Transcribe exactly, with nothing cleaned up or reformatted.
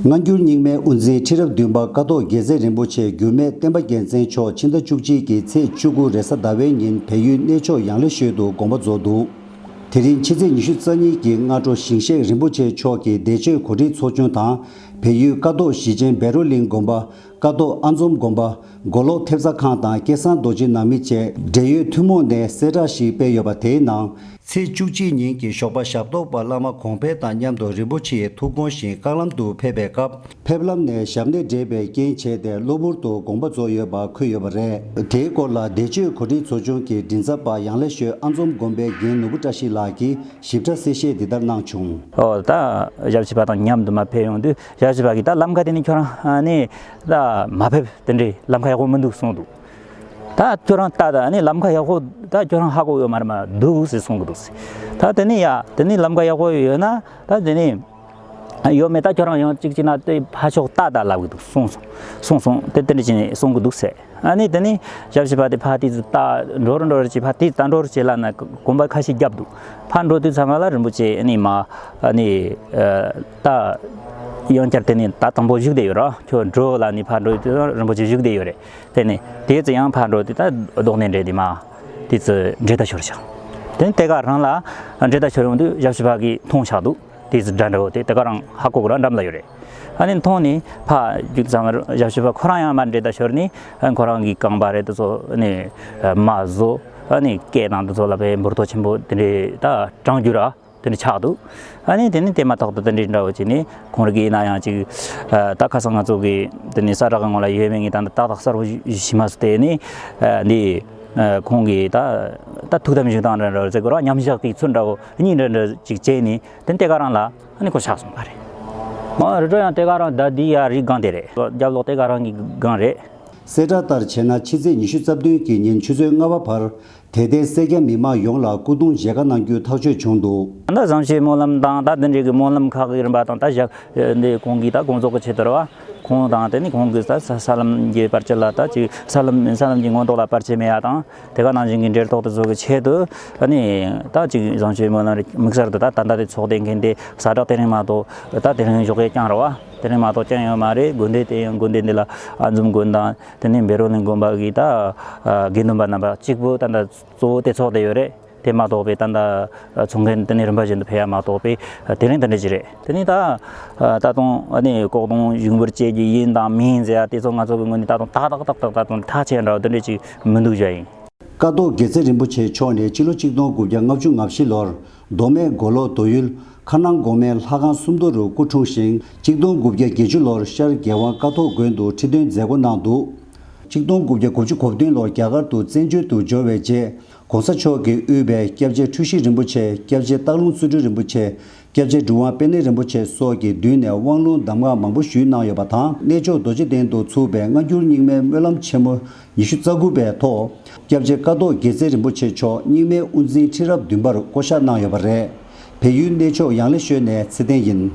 སྔ་འགྱུར་རྙིང་མའི་དབུ་འཛིན་ཁྲི་རབས་བདུན་པ་ཀཿཐོག་རྒྱལ་མཚན་རིན་པོ་ཆེ་འགྱུར་མེད་བསྟན་པ་རྒྱལ་མཚན་མཆོག་ཕྱི་ཟླ་བཅུ་གཅིག་གི་ཚེས་བཅུ་དགུ་རེས་གཟའ་ཟླ་བའི་ཉིན་བལ་ཡུལ་གནས་མཆོག་ཡང་ལེ་ཤོད་དུ་དགོངས་པ་རྫོགས་འདུག། དེ་རིང་ཕྱི་ཚེས་ཉི་ཤུ་རྩ་གཉིས་ཀྱི་སྔ་དྲོ་ཞིང་གཤེགས་རིན་པོ་ཆེ་མཆོག་གི་བདེ་མཆོད་གོ་སྒྲིག་ཚོགས་ཆུང་དང་། བལ་ཡུལ་ཀཿཐོག་གཞིས་ཆེན་བཻ་རོ་གླིང་དགོན་པ། ཀཿཐོག་ཨ་འཛོམས་དགོན་པ། མགོ་ལོག་ཐེབས་རྩ་ཁང་དང་སྐལ་བཟང་རྡོ་རྗེ་ནང་མི་བཅས་འབྲེལ་ཡོད་ཐུན་མོང་ནས་གསལ་བསྒྲགས་ཤིག་སྤེལ་ཡོད་པ། དེའི་ནང་། ཚེས་བཅུ་གཅིག་ཉིན་གྱི་ཞོགས་པ་ཞབས་ཏོག་པ་བླ་མ་གོང་འཕེལ་དང་མཉམ་དུ་རིན་པོ་ཆེའི་ཐུགས་དགོངས་བཞིན་རྐང་ལམ་དུ་ཕེབས་པའི་སྐབས། ཕེབས་ལམ་ནས་ཞབས་གནས་བགྲེས་པའི་རྐྱེན་བྱས་ཏེ་གློ་བུར་དུ་དགོངས་པ་རྫོགས་ཡོད་པ་འཁོད་ཡོད་པ་རེད། དེའི་སྐོར་ལ་བདེ་མཆོད་གོ་སྒྲིག་ཚོགས་ཆུང་གི་མགྲིན་ཚབ་པ་ཡང་ལེ་ཤོད་ཨ་འཛོམས་དགོན་པའི་རྒན་ནོར་བུ་བཀྲ་ཤིས་ལགས་ཀྱིས་ཞིབ་ཕྲ་གསལ་བཤད་འདི་ལྟར་གནང་བྱུང་། ཨོ་ད་ཞབས་ཕྱི་པ་དང་མཉམ་དུ་མ་ཕེབས་ཡོང་དུས་ཞབས་ཕྱི་པ་གིས་ད་ལམ་ཁ་དེ་ནི་ཁྱོད་རང་ནི་ད་མ་ཕེབས། དེ་འདྲའི་ལམ་ཁ་ཡག་པོ་མི་འདུག་གསུངས་འདུག། ད་ཁྱོད་རང་ལྟ་ད་ནི་ལམ་ཁ་ཡག་པོ་ད་ཁྱོད་རང་ཧ་གོ་ཡོད་མ་རེད་མ་འདུག་ཟེར་གསུང་གི་འདུག་ཟེར། ད་དེ་ནི་ཡ་དེ་ནི་ལམ་ཁ་ཡག་པོ་ཡོད་ན་ད་དེ་ནི་ཡོད་མེད་ད་ཁྱོད་རང་ཡང་གཅིག་བྱས་ན་དེ་ཕར་ཕྱོགས་ལྟ་ད་ལབ་གི་འདུག་གསུངས་སོང་། གསུངས་སོང་དེ་དེ་འདྲ་བྱས་ནས་གསུང་གི་འདུག་ཟེར། ཨ་ནི་དེ་ནི་ཞབས་ཕྱི་པ་དེ་ཕར་དེ་ཚོ་ལྟ་འགྲོ་རུ་འགྲོ་རུ་བྱས་ཕར་དེ་ལྟ་འགྲོ་རུ་བྱས་ལ་ན་གོམ་པ་ཁ་ཤས་བརྒྱབ་འདུག། ཕར་འགྲོ་དུས་ཚང་མ་ལ་རིན་པོ་ཆེ་ཨ་ནི་མ་ཨ་ནི་ད་ཡང་བསྐྱར་དེ་ནི་ད་དང་པོ་བཞུགས་བསྡད་ཡོད་ར། ཁྱོད་འགྲོ་ལ་ནི་ཕར་འགྲོ་དུས་རིན་པོ་ཆེ་བཞུགས་བསྡད་ཡོད་རེད། དེ་ནས་དེ་ཚོ་ཡང་ཕར་འགྲོ་དུས་ད་རྡོག་སྣེ་འདྲེ་དེ་མ་དེ་ཚོ་འདྲེ་ད་ཤོར་ཤག། དེ་ནས་དེ་ག་རང་ལ་འདྲེ་ད་ཤོར་ཡོང་དུས་ཞབས་ཕྱི་པ་གིས་མཐོང་ཤག་འདུག། དེ་ཚོ་འདྲ་འདྲ་བོ་དེ་དེ་ག་རང་ཧ་གོ་གི་ར་འགྲམ་ལ་ཡོད་རེད། ཨ་ནི་མཐོང་ནས་ཕར་རྒྱུག་ཙང་ཞབས་ཕྱི་པ་ཁོ་རང་ཡང་མར་འདྲེ་ད་ཤོར་ནས་ཁོ་རང་གི་རྐང་པ་རེད་དེ་ཚོ་ནས་མ་བཟོ། ཨ་ནི་སྐེ་དང་དེ་ཚོ་ལ་བའི་འབུར་ཏོ་ཆེན་པོ་དེ་འདྲས་ད་གྲང་རྒྱུ་ར། དེ་འདྲ་ཆགས་འདུག། ཨ་ནི་དེ་ནི་དེ་མ་ཐག་ཏུ་དེ་འདྲའི་འདྲ་བོ་ཅིག་ནི་ཁོང་རིགས་ཡིན་ན་ཡང་ཅིག་ཨ་ད་ཁ་སང་ང་ཚོ་གི་དེ་ནི་ས་བསྒྲགས་ཀྱི་ངོ་ལ་ཡོད་མེད་ངས་ད་ནི་ཏག་ཏག་གསལ་པོ་ཞིག་མ་སོང་། དེ་ནི་ཨ་འདི་ཨ་ཁོང་གིས་ད་ད་ཐུགས་དམ་བཞེས་སྟངས་འདྲ་འདྲ་བོ་ཟེར་དགོས་ར། མཉམ་བཞག་གི་ཚུལ་འདྲ་བོ་གཉིས་འདྲ་འདྲ་ཅིག་བྱས་ནི་དེ་ནི་དེ་ག་རང་ལ་ཨ་ནི་ཁོ་ཆགས་སོང་པ་རེད། མ་རི་ཀྲོ་ཡང་དེ་ག་རང་ད་འདི་ཡ་རི་སྒང་དེ་རེད། རྒྱབ་ལོགས་དེ་ག་རང་གི་སྒང་རེད། གསལ་བསྒྲགས་ལྟར་བྱས་ན་ཕྱི་ཚེས་ཉི་ཤུ་རྩ་བདུན་གྱི་ཉིན་ཆུ་ཚོད་ལྔ་པ་བར་དད་ལྡན་སེར་སྐྱ་མི་མང་ཡོངས་ལ་སྐུ་གདུང་མཇལ་ཁ་གནང་རྒྱུ་ཐག་གཅོད་བྱུང་འདུག། ད་བཟང་སྤྱོད་སྨོན་ལམ་དང་ད་འདི་འདྲའི་གི་སྨོན་ལམ་ཁག་གི་རིམ་པ་དང་ད་ཞག་འདི་ཁོང་གིས་ད་དགོངས་རྫོགས་ཀྱི་ཆེད་དུ་རེད་བ། ཁོང་དང་དེ་ནི་ཁོང་གིས་ད་ས་ས་ལམ་གྱི་བར་ཆད་ལ་ད་ཅིག་ས་ལམ་ས་ལམ་གྱི་མངོན་རྟོགས་ལ་བར་ཆད་མེད་ཡ་དང་དེ་ག་ནང་བཞིན་གྱི་འབྲེལ་ཐོག་དེ་ཚོ་གི་ཆེད་དུ་ཨ་ནི་ད་ཅིག་བཟང་སྤྱོད་སྨོན་ལམ་རེ་དམིགས་བསལ་དུ་ད་ད་ལྟ་དེ་ཚོགས་སྡེ་མཁན་དེ་ས་བསྒྲགས་དེ་རིང་མ་གཏོགས་ད་དེ་རིང་ཞོགས་ཀས་རྐྱང་རེད་བ། དེ་རིང་མ་གཏོགས་རྐྱང་ཡོད་མ་རེད། དགོན་སྡེ་དེ་ཡང་དགོན་སྡེ་འདི་ལ་ཨ་འཛོམས་དགོན་དང་དེ་ནས་བཻ་རོ་གླིང་དགོན་པ་གི་ད་དགེ་འདུན་པ་རྣམ་པ་གཅིག་པུ་ད་ལྟ་གཙོ་བོ་དེ་ཚོགས་བསྡད་ཡོད་རེད། དེ་མ་གཏོགས་པའི་ད་ལྟ་ཚོགས་མཁན་དེ་ནས་རིམ་པ་བཞིན་དུ་ཕེབས་ཡ་མ་གཏོགས་པའི་དེ་རིང་དེ་འདྲ་ཅིག་རེད། དེ་ནས་ད་ད་དུང་ཨ་ནི་ལྐོག་གཏོང་ཞུགས་འབུལ་བཅས་ཀྱི་ཡིན་དང་མིན་ཟེར་ཡ་དེ་ཚོ་ང་ཚོ་གི་ངོས་ནས་ད་དུང་ཏག་ཏག་ཏག་ཏག་ད་དུང་ཐག་ཆོད་འདྲ་བ་དེ་འདྲ་ཅིག་མི་འདུག་བཞག་ཡིན། ཀཿཐོག་རྒྱལ་མཚན་རིན་པོ་ཆེ་མཆོག་ནི་སྤྱི་ལོ་གཅིག་སྟོང་དགུ་བརྒྱ་ལྔ་བཅུ་ང་བཞི་ལོར་མདོ་སྨད་མགོ་ལོག་རྡོ་ཡུལ་མཁར་ནང་སྒོ་མའི་ལྷ་ཁང་སུམ་མདོ་རུ་སྐུ་འཁྲུངས་ཤིང་གཅིག་སྟོང་དགུ་བརྒྱ་བརྒྱད་ཅུ་ལོར་ཤར་རྒྱལ་དབང་ཀཿཐོག་དགོན་དུ་ཁྲི་འདོན་མཛད་སྒོ་གནང་འདུག། གཅིག་སྟོང་དགུ་བརྒྱ་དགུ་བཅུ་གོ་བདུན་ལོར་རྒྱ་གར་དུ་བཙན་བྱོལ་དུ་འབྱོར་བའི་རྗེས་༸གོང་ས་མཆོག་གིས་དབུས་པའི་སྐྱབས་རྗེ་འཁྲུལ་ཞིག་རིན་པོ་ཆེ། སྐྱབས་རྗེ་སྟག་ལུང་བརྩོན་འགྲུས་རིན་པོ་ཆེ། སྐྱབས་རྗེ་གྲུབ་དབང་དཔལ་ལྡན་རིན་པོ་ཆེ་སོགས་ཀྱི་མདུན་ནས་དབང་ལུང་གདམས་ངག་མང་པོ་ཞུས་གནང་ཡོད་པ་དང་། གནས་མཆོག་རྡོ་རྗེ་གདན་དུ་ཚུགས་པའི་སྔ་འགྱུར་རྙིང་མའི་སྨོན་ལམ་ཆེན་མོ་ཉི་ཤུ་རྩ་དགུ་པའི་ཐོག་སྐྱབས་རྗེ་ཀཿཐོག་རྒྱལ་མཚན་རིན་པོ་ཆེ་མཆོག་རྙིང་མའི་དབུ་འཛིན་ཁྲི་རབས་བདུན་པར་བསྐོ་གཞག་གནང་ཡོད་པ་རེད། བལ་ཡུལ་གནས་མཆོག་ཡང་ལེ་ཤོད་ནས་ཚེ་བརྟན་ཡིན།